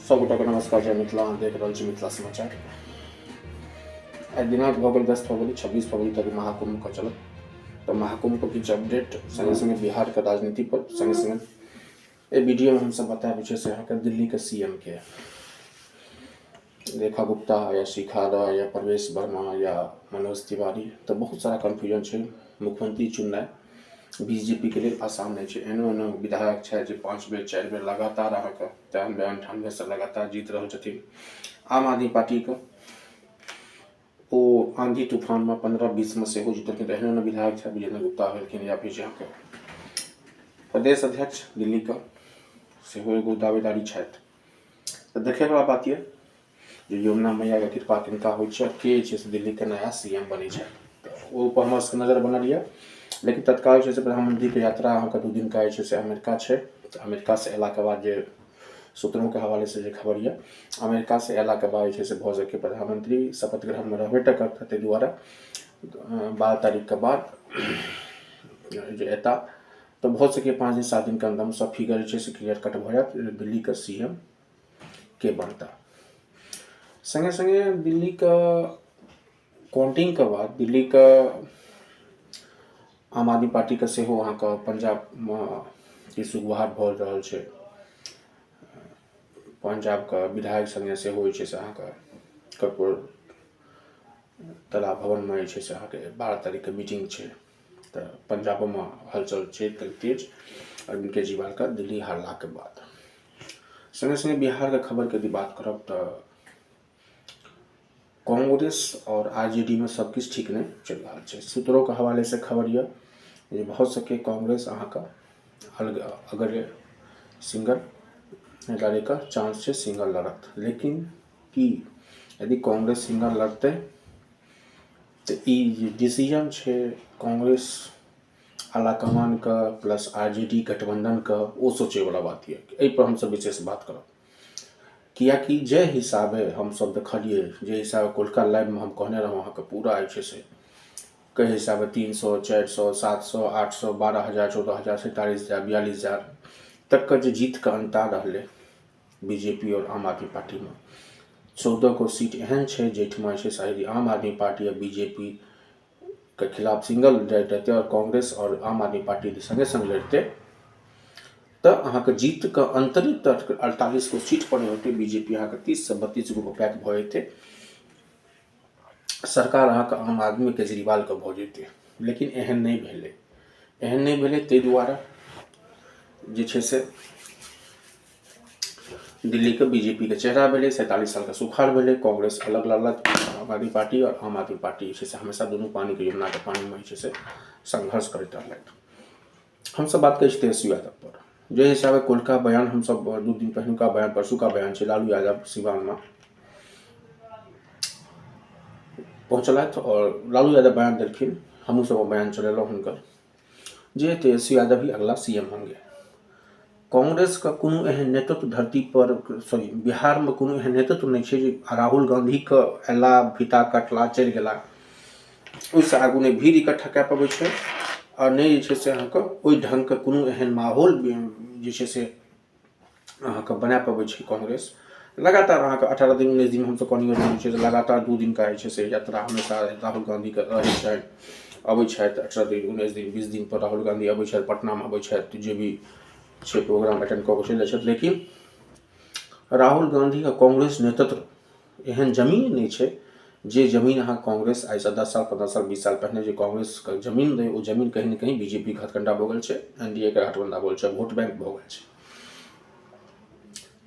सब गोटाके नमस्कार, जय मिथिला। अहाँ देख रहल छी मिथिला समाचार। आइ दिनांक भऽ गेल 10 फरवरी, 26 फरवरी तक महाकुंभ के चलत। तऽ महाकुंभ के किछु अपडेट संगे संगे बिहार के राजनीति पर संगे संगे एहि वीडियो में हमसब बतायब जे छै से अहाँके दिल्ली के सी एम के रेखा गुप्ता या शिखा राय या प्रवेश वर्मा या मनोज तिवारी। तऽ बहुत सारा कन्फ्यूजन छै। मुख्यमंत्री चुननाइ बीजेपी के लेल आसान नहि छै। एहनो एहनो विधायक छथि जे 5 बेर 4 बेर लगातार अहाँके 93 98 से लगातार जीत रहल छथिन। आम आदमी पार्टीके ओ आंधी तूफानमे 15-20 मे सेहो जीतलखिन। तऽ एहनो एहनो विधायक छथि, विजेंद्र गुप्ता भेलखिन या फिर जे अहाँके प्रदेश अध्यक्ष दिल्लीके सेहो एगो दावेदारी छथि। तऽ देखैवला बात यऽ जे यमुना मैयाके कृपा किनका होइ छै, के जे छै से दिल्लीके नया सी एम बनै छथि। तऽ ओहिपर हमर सबके नजर बनल यऽ। लेकिन तत्काल जे छै से प्रधानमंत्रीके यात्रा अहाँके 2 दिनका जे छै से अमेरिका छै। तऽ अमेरिकासँ अयलाके बाद जे सूत्रों के हवाले से जे खबर यऽ, अमेरिका से अयलाके बाद जे छै से भऽ सकै प्रधानमंत्री शपथ ग्रहणमे रहबे टा करता। ताहि दुआरे 12 तारीखके बाद जे एता तऽ भऽ सकैए 5 दिन 7 दिनके अन्दरमे सब फिगर जे छै से क्लियर कट भऽ जायत दिल्लीके सी एम के बनता। संगे संगे दिल्लीके काउंटिंगके बाद दिल्लीके आम आदमी पार्टीके सेहो अहाँके पंजाबमे किछु सुगबुगाहट भऽ रहल छै। पंजाबके विधायक संगे सेहो जे छै से अहाँके कर्पूर तला भवनमे जे छै से अहाँके 12 तारीखके मीटिंग छै। तऽ पंजाबोमे हलचल छै तेज अरविंद केजरीवालके दिल्ली हारलाके बाद। संगे संगे बिहारके खबरके यदि बात करब तऽ कांग्रेस और आरजेडी में सब किछु ठीक नहि चलि रहल छै। सूत्रों के हवाले से खबर यऽ जे भऽ सके कांग्रेस अहाँके अलग अगर सिंगल लड़ैके चांस छै, सिंगल लड़त। लेकिन की यदि कांग्रेस सिंगल लड़तै तऽ ई जे डिसीजन छै कांग्रेस आलाकमानके प्लस आरजेडी गठबंधनके, ओ सोचैवला बात यऽ। एहिपर हमसब विशेष बात करब, किएकि जे हिसाबे हमसब देखलियै, जे हिसाबे कोलका लाइवमे हम कहने रहौँ अहाँके पूरा जे छै से कई हिसाबे 300 400 700 800 12,000 14,000 47,000 42,000 तकके जे जीतके अंतर रहलै बीजेपी और आम आदमी पार्टीमे। 14 गो सीट एहन छै जाहिठमा जे छै से यदि आम आदमी पार्टी आ बीजेपी के खिलाफ सिंगल लड़ितै और कांग्रेस और आम आदमी पार्टी संगे संग लड़ितै तऽ अहाँके जीतके अन्तरित 48 गो सीट पर नहि होतै। बीजेपी अहाँके 30 से 32 गो पैक भऽ जेतै, सरकार अहाँके आम आदमी केजरीवालके भऽ जेतै। लेकिन एहन नहि भेलै, एहन नहि भेलै। ताहि दुआरे जे छै से दिल्लीके बीजेपीके चेहरा भेलै, 47 सालके सुखाड़ भेलै। कांग्रेस अलग लड़लक, आम आदमी पार्टी और आम आदमी पार्टी जे छै से हमेशा दुनू पानीके यमुनाके पानीमे जे छै से संघर्ष करैत रहलथि। हमसब बात करै छी तेजस्वी यादव पर, जे हिसाबे कोलका बयान हमसब 2 दिन पहिलुका बयान परसुका बयान छै, लालू यादव सिवानमे पहुँचलथि और लालू यादव बयान देलखिन, हमहूँ सब बयान चलेलहुँ हुनकर जे तेजस्वी यादव ही अगला सी एम होंगे। कांग्रेसके कोनो एहन नेतृत्व धरती पर सॉरी बिहारमे कोनो एहन नेतृत्व नहि छै जे राहुल गांधीके अयला फीता कटला चलि गेला, ओहिसँ आगू नहि भीड़ इकट्ठा कए पबै छै आओर नहि जे छै से अहाँके ओहि ढङ्गके कोनो एहन माहौल जे छै से अहाँके बना पबै छै कांग्रेस। लगातार अहाँके 18 दिन 19 दिन हमसब कहलियै जे छै से लगातार 2 दिनका जे छै से यात्रा हमेशा राहुल गांधीके रहै छनि, अबै छथि 18 दिन 19 दिन 20 दिन पर राहुल गांधी अबै छथि, पटनामे अबै छथि, जे भी छै प्रोग्राम अटेंड कऽ कऽ चलि जाइ छथि। लेकिन राहुल गांधी आ कांग्रेस नेतृत्व एहन जमीन नहि छै जे जमीन अहाँ कांग्रेस आइसँ 10 साल 15 साल 20 साल पहिने जे कांग्रेसके जमीन रहै ओ जमीन कहीं ने कहीं बीजेपीके हथकंडा भऽ गेल छै, एन डी ए के हथकंडा भऽ गेल छै, वोट बैंक भऽ गेल छै।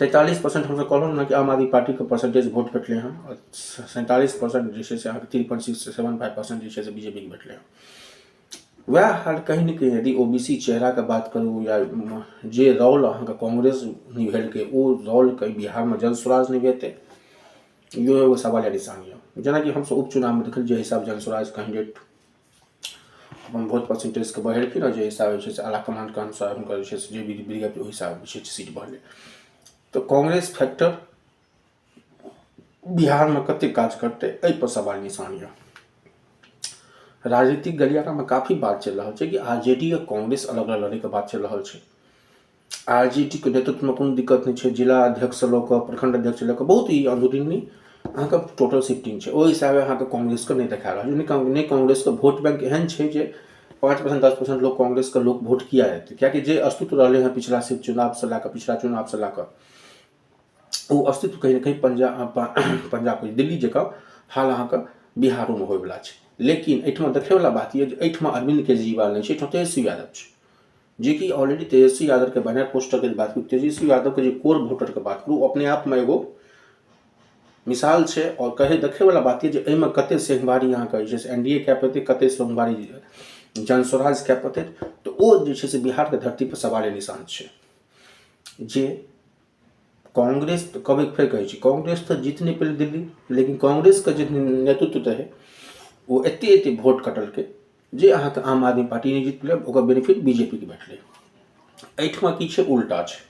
43% हमसब कहलहुँ ने कि आम आदमी पार्टीके परसेंटेज वोट भेटलै हँ आओर 47% जे छै से अहाँके 3.675% जे छै से बीजेपीके भेटलै हँ। वएह हाल कहीं ने कहीं यदि ओ बी सी चेहराके बात करू या जे रोल अहाँके कांग्रेस निभेलकै ओ रोलके बिहारमे जन स्वराज निभेतै, इहो एगो सवालिया निशान यऽ। जेनाकि हमसब उपचुनावमे देखलियै जे हिसाब जन स्वराज कैंडिडेट अपन बहुत परसेंटेजके बढ़ेलखिन आओर जे हिसाब जे छै से आलाकमानके अनुसार हुनकर जे छै से जे भी विज्ञप्ति ओहि हिसाब जे छै सीट बढ़लै। तऽ कांग्रेस फैक्टर बिहारमे कतेक काज करतै एहिपर सवाल निशान यऽ। राजनीतिक गलियारामे काफी बात चलि रहल छै कि आर जे डी आ कांग्रेस अलग अलग लड़ैके बात चलि रहल छै। आरजेडी के नेतृत्वमे कोनो दिक्कत नहि छै। जिला अध्यक्षसँ लऽ कऽ प्रखंड अध्यक्ष लऽ कऽ बहुत ही अंदरूनी अहाँके टोटल शिफ्टिंग छै। ओहि हिसाबे अहाँके कांग्रेसके नहि देखा रहल छै। नहि कांग्रेसके वोट बैंक एहन छै जे 5% 10% लोक कांग्रेसके लोक वोट किया देतै, कियाकि जे अस्तित्व रहलै हँ पिछला चुनावसँ लए कऽ पिछला चुनावसँ लए कऽ ओ अस्तित्व कहीं ने कहीं पंजाब दिल्ली जकाँ हाल अहाँके बिहारोमे होइवला छै। लेकिन एहिठमा देखैवला बात यऽ जे एहिठमा अरविन्द केजरीवाल नहि छै, एहिठमा तेजस्वी यादव छै, जेकि ऑलरेडी तेजस्वी यादवके बैनर पोस्टरके बात करू, तेजस्वी यादवके जे कोर वोटरके बात करू, अपने आपमे एगो मिसाल छै। आओर कहे देखैवला बात यऽ जे एहिमे कते सोमवारी अहाँके जे छै से एन डी ए कए पेतै, कते सोमवारी जन स्वराज कए पेतै, तऽ ओ जे छै से बिहारके धरतीपर सवाले निशान छै। जे कांग्रेस कभी फेर कहै छी, कांग्रेस तऽ जीत नहि पेलै दिल्ली, लेकिन कांग्रेसके जे नेतृत्व रहै ओ एते एते वोट कटलकै जे अहाँके आम आदमी पार्टी नहि जीत पेलै, ओकर बेनिफिट बी जे पी के भेटलै। एहिठमा की छै, उल्टा छै।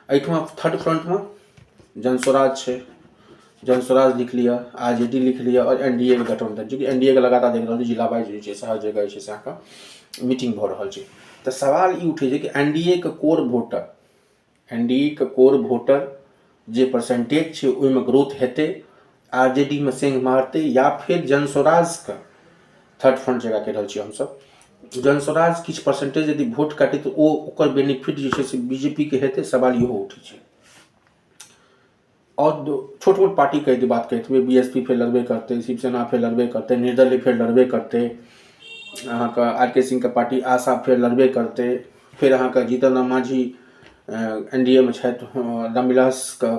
एहिठमा थर्ड फ्रंटमे जन स्वराज छै, जन स्वराज लिख लिअ, आर जे डी लिख लिअ आओर एन डी ए के गठबंधन, जेकि एन डी ए के लगातार देख रहल छी जिला वाइज जे छै से हर जगह जे छै से अहाँके मीटिंग भऽ रहल छै। तऽ सवाल ई उठै छै कि एन डी ए के कोर वोटर, एन डी ए के कोर वोटर जे परसेंटेज छै ओहिमे ग्रोथ हेतै, आर जे डी मे सेंग मारतै, या फेर जन स्वराजके थर्ड फ्रंट जकरा कहि रहल छियै हमसभ, जन स्वराज किछु परसेंटेज यदि वोट काटै तऽ ओ ओकर बेनिफिट जे छै से बी जे पी के हेतै, सवाल इहो उठै छै। आओर छोट मोट पार्टीके यदि बात कहै तऽ बी एस पी फेर लड़बे करतै, शिवसेना फेर लड़बे करतै, निर्दलीय फेर लड़बे करतै, अहाँके आर के सिंहके पार्टी आशा फेर लड़बे करतै, फेर अहाँके Jitan Ram Manjhi N D A मे छथि, रामविलासके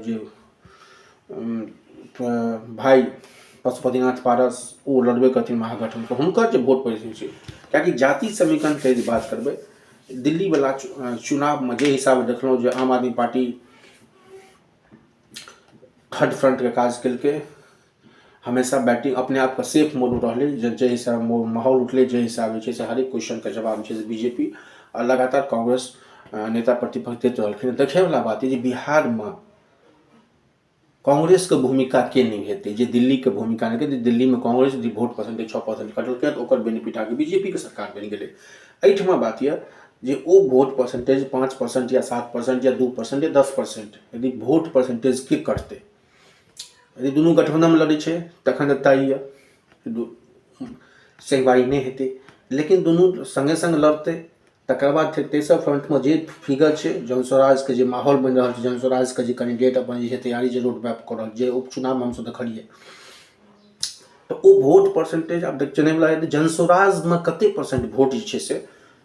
जे भाय पशुपतिनाथ पारस ओ लड़बे करथिन महागठबंधन, हुनकर जे वोट पड़ै छै, कियाकि जाति समीकरणके यदि बात करबै दिल्लीवला चुनावमे जे हिसाबे देखलहुँ जे आम आदमी पार्टी थर्ड फ्रंटके काज केलकै, हमेशा बैटिंग अपने आपके सेफ मोडमे रहलै, जाहि हिसाबे माहौल उठलै, जाहि हिसाबे जे छै से हरेक क्वेश्चनके जवाब जे छै से बी जे पी आ लगातार कांग्रेस नेता प्रतिपक्ष दैत रहलखिन। देखैवला बात ई जे बिहारमे कांग्रेसके भूमिका के निभेतै, जे दिल्लीके भूमिका नहि, दिल्लीमे कांग्रेस यदि वोट परसेंटेज 6% कटलकै तऽ ओकर बेनिफिट अहाँके बी जे पी के सरकार बनि गेलै। एहिठमा बात यऽ जे ओ वोट परसेंटेज 5% या 7% या 2% या 10% यदि वोट परसेंटेज के कटतै, यदि दुनू गठबंधनमे लड़ै छै तखन तऽ तय यऽ सहवारी नहि हेतै, लेकिन दुनू सङ्गे सङ्ग लड़तै तकर बाद फेर तेसर फ्रंटमे जे फिगर छै जन स्वराजके जे माहौल बनि रहल छै, जन स्वराजके जे कैंडिडेट अपन जे छै तैयारी जे रोड मैप कऽ रहल जे उपचुनावमे हमसभ देखलियै, तऽ ओ वोट परसेंटेज आब चुनैवला हेतै जन स्वराजमे कते परसेंट वोट जे छै से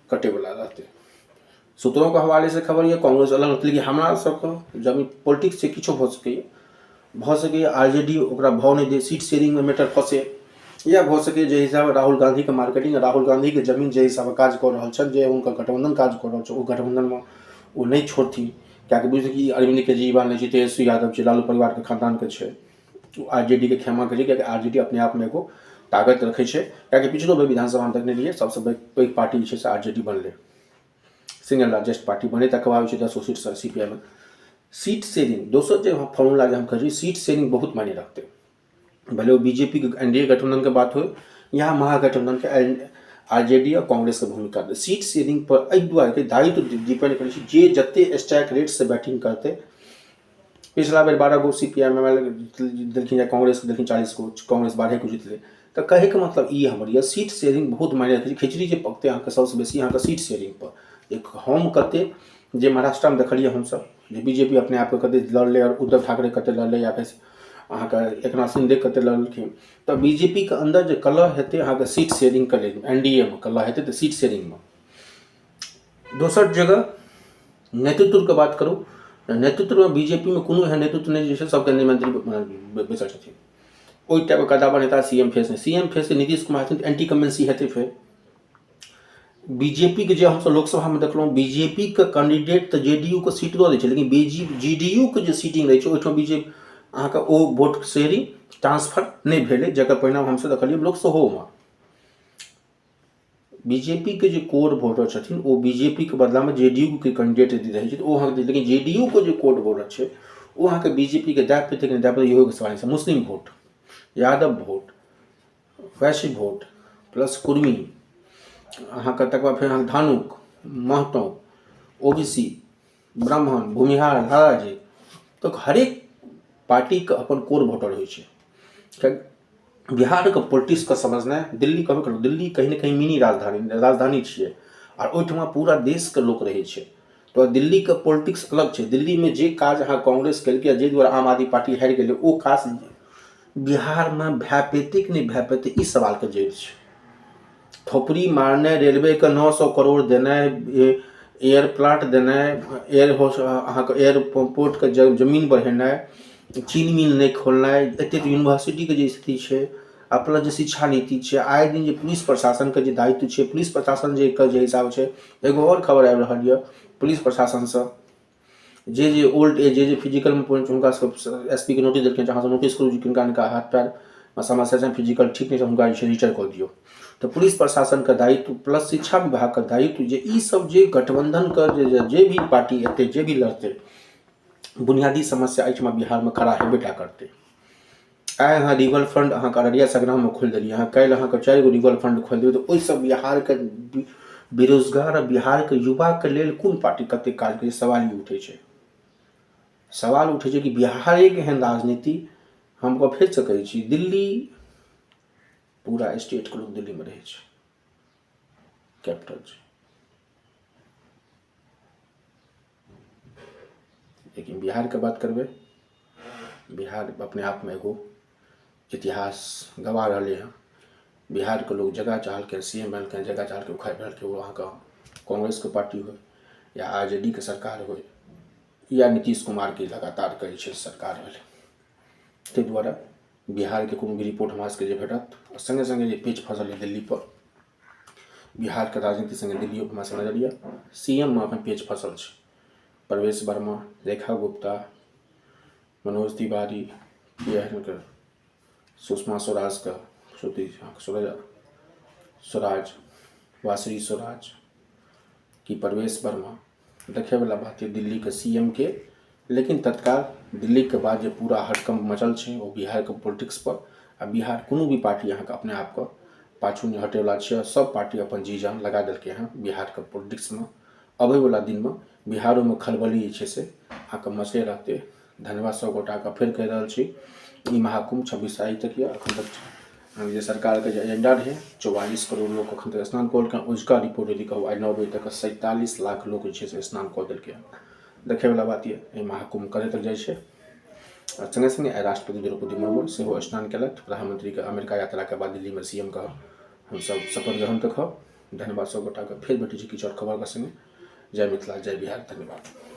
कटैवला रहतै। सूत्रों के हवाले से खबर यऽ कांग्रेस अलग होतै, लेकिन हमरा सबके जब पॉलिटिक्स से किछो भऽ सकैए, भऽ सकैए आर जे डी ओकरा भाव नहि दे, सीट शेयरिंगमे मैटर फँसे, या भऽ सकैए जे हिसाबे राहुल गाँधीके मार्केटिंग, राहुल गाँधीके जमीन जे हिसाबे काज कऽ रहल छनि, जे हुनकर गठबंधन काज कऽ रहल छै, ओ गठबंधनमे ओ नहि छोड़थिन, किएकि बुझि कि अरविन्द केजरीवाल नहि छै, तेजस्वी यादव छै, लालू परिवारके खानदानके छै, ओ आर जे डी के खेमाके छै, किएकि आर जे डी अपने आपमे एगो ताकत रखै छै, किएकि पिछलो बेर विधानसभामे देखने रहियै सबसँ पैघ पार्टी जे छै से आर जे डी बनलै, सिंगल लार्जेस्ट पार्टी बने, तकर बाद छै 10 seat C P I मे। सीट शेयरिंग दोसर जे फॉर्मूला जे हम कहै छी, सीट शेयरिंग बहुत मायने रखतै, भले ओ बी जे पी के एन डी ए गठबंधन के बात हो या महागठबंधन के आर जे डी और कांग्रेस के भूमिका। सीट शेयरिंग पर एहि दुआरे दायित्व डिपेंड करै छै जे जते स्ट्राइक रेट से बैटिंग करतै। पिछला बेर 12 गो C P I M L देलखिन या कांग्रेस के देलखिन 40 गो, कांग्रेस 12 गो जीतलै। तऽ कहैके मतलब ई हमर यऽ सीट शेयरिंग बहुत मायने रखै छै। खिचड़ी जे पकतै अहाँके सबसँ बेसी अहाँके सीट शेयरिंग पर, एक हम कते जे महाराष्ट्रामे देखलियै हमसब जे बी जे पी अपने आपके कते लड़लै आओर उद्धव ठाकरे कते लड़लै या फेर अहाँके एकनाथ शिंदे कते लड़लखिन, तऽ बी जे पी के अन्दर जे कलह हेतै अहाँके सीट शेयरिंगके लेल, एन डी ए मे कलह हेतै तऽ सीट शेयरिंगमे। दोसर जगह नेतृत्वके बात करू तऽ नेतृत्वमे बी जे पी मे कोनो एहन नेतृत्व नहि जे छै सब केन्द्रीय मंत्री बैसल छथिन, ओहि टाइपके कदावर नेता सी एम फेस नहि, C M face Nitish Kumar छथिन, एंटी कम्बेंसी हेतै। फेर बी जे पी के जे हमसब लोकसभामे देखलहुँ, बी जे पी के कैंडिडेट तऽ जे डी यू के सीट दऽ दै छै, लेकिन बी जी जी डी यू के जे सीटिंग रहै छै ओहिठाम बी जे अहाँके ओ वोट शेयरिंग ट्रांसफर नहि भेलै, जकर परिणाम हमसब देखलियै लोकसभोमे। बी जे पी के जे कोर वोटर छथिन ओ बी जे पी के बदलामे जे डी यू के कैंडिडेट यदि रहै छै तऽ ओ अहाँके, लेकिन जे डी यू के जे कोर वोटर छै ओ अहाँके बी जे पी के दए पेतै कि नहि दए पेतै इहो एगो सवाल छै। मुस्लिम vote, Yadav vote, Vaishya vote plus Kurmi अहाँके, तकर बाद फेर अहाँके धानुक, महतो, ओबीसी, ब्राह्मण, भूमिहार, धाराजी, तऽ हरेक पार्टीके अपन कोर वोटर होइ छै। बिहारके पोलिटिक्सके समझनाइ, दिल्ली कहबे करू, दिल्ली कहीं ने कहीं मिनी राजधानी राजधानी छियै आर ओहिठमा पूरा देशके लोक रहै छै। तऽ दिल्लीके पोलिटिक्स अलग छै। दिल्लीमे जे काज अहाँ कांग्रेस केलकै, जे दुआरे आम आदमी पार्टी हारि गेलै, ओ काज बिहारमे भए पेतै कि नहि भए पेतै, ई सवालके जड़ि छै। थोपड़ी मारनाइ, रेलवेके 900 करोड़ देनाइ, एयर प्लांट देनाइ, एयर होस्ट अहाँके एयरपोर्टके जमीन बढ़ेनाइ, चीनी मिल नहि खोलनाइ, एतेक यूनिवर्सिटीके जे स्थिति छै, आ प्लस जे शिक्षा नीति छै, आए दिन जे पुलिस प्रशासनके जे दायित्व छै, पुलिस प्रशासन जे के जे हिसाब छै। एगो आओर खबर आबि रहल यऽ पुलिस प्रशासनसँ, जे जे ओल्ड एज, जे जे फिजिकलमे पहुँच, हुनका सब एस पी के नोटिस देलखिन, अहाँ सब नोटिस करू जे किनका किनका हाथ पैर समस्या छनि, फिजिकल ठीक नहि छै, हुनका जे छै रिटायर कऽ दियौ। तऽ पुलिस प्रशासनके दायित्व प्लस शिक्षा विभागके दायित्व जे ई सब जे गठबंधनके जे जे भी पार्टी एतै, जे भी लड़तै, बुनियादी समस्या एहिठमा बिहारमे खड़ा हेबे टा करतै। आइ अहाँ रिवर फ्रंट अहाँके अररिया संग्राममे खोलि देलियै, अहाँ काल्हि अहाँके 4 गो रिवर फ्रंट खोलि देबै, तऽ ओहिसँ बिहारके बेरोजगार आ बिहारके युवाके लेल कोन पार्टी कतेक काज करै, सवाल ई उठै छै। सवाल उठै छै कि बिहारेके एहन राजनीति हम फेरसँ कहै छी, दिल्ली पूरा स्टेटके लोक दिल्लीमे रहै छै, कैपिटल छै, लेकिन बिहारके बात करबै, बिहार अपने आपमे एगो इतिहास गवा रहलै हँ। बिहारके लोक जकरा चाहलकै सी एम बनलकै, जकरा चाहलकै उखाड़ि फेकलकै। ओ अहाँके कांग्रेसके पार्टी होइ या आर जे डी के सरकार होइ या नीतीश कुमारके लगातार कहै छै सरकार भेलै। ताहि दुआरे बिहारके कोनो भी रिपोर्ट हमरा सबके जे भेटत, आ सङ्गे सङ्गे जे पेच फँसल यऽ दिल्लीपर, बिहारके राजनीति सङ्गे दिल्लियोके हमरा सबके नजर यऽ, सी एम मे एखन पेच फसल छै। प्रवेश वर्मा, रेखा गुप्ता, मनोज तिवारी, बिहारके सुषमा स्वराजके स्वराज, वासरी स्वराज कि प्रवेश वर्मा, देखैवला बात यऽ दिल्लीके सी एम के। लेकिन तत्काल दिल्लीके बाद जे पूरा हड़कंप मचल छै ओ बिहारके पोलिटिक्सपर, आ बिहार कोनो भी पार्टी अहाँके अपने आपके पाछू नहि हटैवला छै। सब पार्टी अपन जी जान लगा देलकै हँ बिहारके पोलिटिक्समे। अबैवला दिनमे बिहारोमे खलबली जे छै से अहाँके मचले रहतै। धन्यवाद सब गोटाके। फेर कहि रहल छी, ई महाकुम्भ 26 तारीख तक यऽ। एखन तक जे सरकारके जे एजेंडा रहै, 44 करोड़ लोक एखन तक स्नान कऽ लेलकै। अजुका रिपोर्ट यदि कहू, आइ 9 बजे तक 47 लाख लोक जे छै से स्नान कऽ देलकै हँ। देखैवला बात यऽ एहि महाकुम्भ कतऽ तक जाइ छै। आ सङ्गे सङ्गे आइ राष्ट्रपति द्रौपदी मुर्मू सेहो स्नान केलथि। प्रधानमंत्रीके अमेरिका यात्राके बाद दिल्लीमे सी एम के हमसब शपथ ग्रहण देखब। धन्यवाद सब गोटाके। फेर भेटै छी किछु आओर खबरके सङ्गे। जय मिथिला, जय बिहार, धन्यवाद।